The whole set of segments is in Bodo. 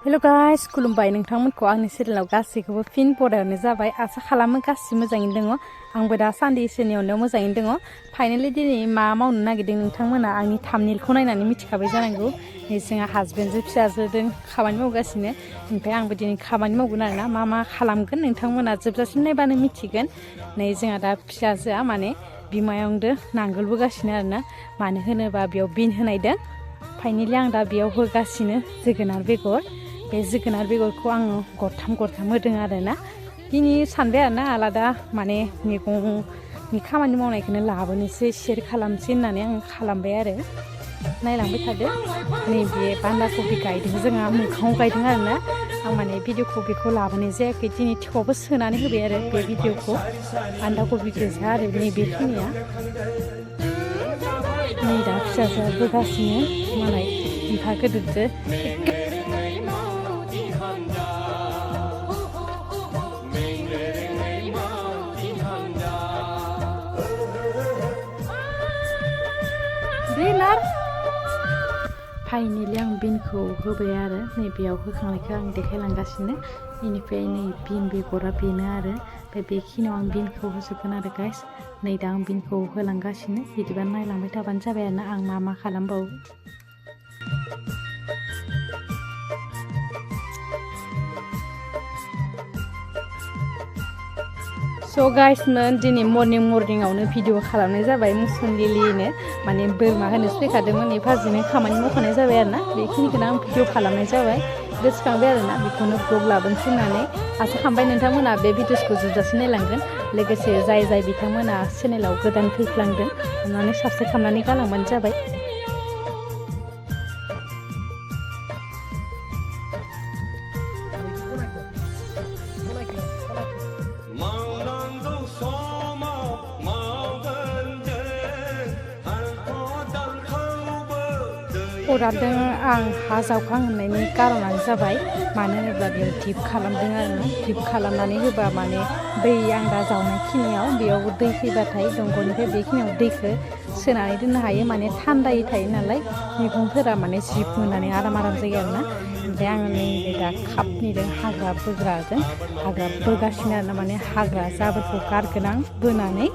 हेलो गाइस खुलुमबाय नोंथांमोनखौ आंनि चेनेलाव गासैखौबो फिन बरायनाय जाबाय आसा खालामो गासिबो मोजाङैनो दङ आंबो दा सानदे इसोरनियावनो मोजाङैनो दङ फाइनाली दिनै मा मावनो नागिरदों नोंथांमोना आंनि थाम्बनेलखौ नायनानै मिथिखाबाय जानांगौ जोंहा हासबेन्डजों फिसाजोजों खामानि मावगासिनो ओमफ्राय आंबो दिनै खामानि मावगोन आरोना मा खालामगोन नोंथांमोना जोबजासिम नायबानो मिथिगोन नै जोंहा दा फिसाजोआ माने बिमायावनो नांगोल बोगासिनो आरोना मानो होनोबा बेयाव बिन होनायदों फाइनाली आं दा बेयाव होगासिनो जोगोनार बेगर बे जोगोनार बेगरखौ आङो गरथाम होदों आरोना दिनै सानबाय आरोना आलादा माने मैगंनि खामानि मावनायखौनो लाबोनोसै शेयार खालामसै होननानै आं खालामबाय आरो नायलांबाय थादो नैबे बान्दा कबि गायदों जोंहा मोखाङाव गायदों आरोना आं माने भिडिअ कबिखौ लाबोनाय जायाखै दिनै थेवबो सोनानै होबाय आरो बे भिडिअखौ बान्दा कबि गोजा आरो नैबेखिनिया नै दा फिसाजोआ बोगासिनो मालाय बिफा गिदिरजों फाइनाली आं बिनखौ होबाय आरो नैबेयाव होखांनायखौ आं देखायलांगासिनो बेनिफ्राय नै बिन बेगरा बेनो आरो बेखिनियाव आं बिनखौ होजोबगोन आरो गाइस नै दा आं बिनखौ होलांगासिनो बिदिबा नायलांबाय थाबानो जाबाय आरोना आं मा खालामबावो सो गाइस दिनै मर्निंआवनो भिडिअ खालामनाय जाबाय मुसुनलिलिनो माने बोरमा होनोसो फैखादोंमोन एफाजिनो खामानि मावखानाय जाबाय आरोना बेखिनिखौनो आं भिडिअ खालामनाय जाबाय गोसोखांबाय आरोना बेखौनो ब्लग लाबोनोसै होननानै आसा खालामबाय नोंथांमोना बे भिडिअखौ जोबजासिम नायलांगोन लोगोसे जाय बिथांमोना चेनेलाव गोदान फैफ्लांदों अननानै साबस्क्राइब खालामनानै गालांबानो जाबाय अरादों आं हा जावखांहोनायनि कारनानो जाबाय मानो होनोब्ला बेयाव दिप खालामदों आरोना दिप खालामनानै होबा माने बै आं दा जावनाय खिनियाव बेयाव दै फैबाथाय दंगलनिफ्राय बेखिनियाव दैखौ सोनानै दोननो हायो माने थान्दायै थायो नालाय मैगंफोरा माने जिब मोननानै आराम जायो आरोना ओमफ्राय आङो नैबे दा कापनिजों हाग्रा बोग्राजों हाग्रा बोगासिनो आरोना माने हाग्रा जाबोरखौ गारगोन आं बोनानै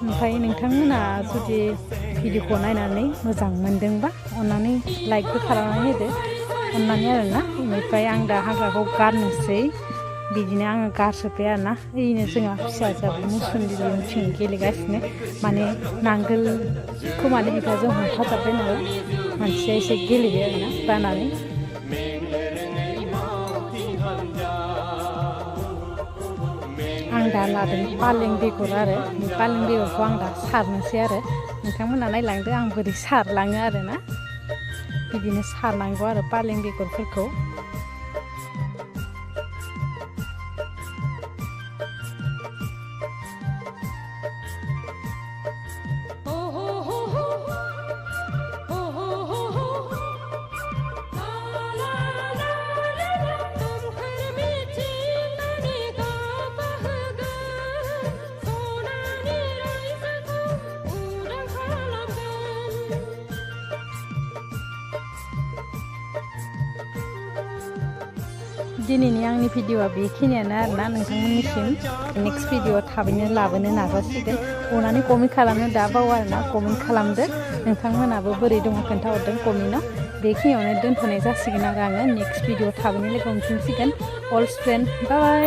ओमफ्राय नोंथांमोना जुदि भिडिअखौ नायनानै मोजां मोनदोंबा अननानै लाइकबो खालामनानै होदो अननानै आरोना बेनिफ्राय आं दा हाग्राखौ गारनोसै बिदिनो आङो गारजोब्बाय आरोना ओरैनो जोंहा फिसाजोआबो मुसुनलिलिथिं गेलेगासिनो माने नांगोलखौ माने बिफाजों हमथाजाबबाय नालाय मानसिया एसे गेलेबाय आरोना बानानै आं दा लादों पालें बेगर आरो बे पालें बेगरखौ आं दा सारनोसै आरो नोंथांमोना नायलांदो आं बोरै सारलाङो आरोना बिदिनो सारनांगौ आरो पालें बेगरफोरखौ दिनैनि आंनि भिडिअआ बेखिनियानो आरोना नोंथांमोननिसिम नेक्स्ट भिडिअ थाबैनो लाबोनो नाजासिगोन अननानै कमेन्ट खालामनो दा बाव आरोना कमेन्ट खालामदो नोंथांमोनाबो बोरै दङ खोन्थाहरदों कमेन्टआव बेखिनियावनो दोनथ'नाय जासिगोन आरो आङो नेक्स्ट भिडिअ थाबैनो लोगो मोनफिनसिगोन अल फ्रेन्ड बाय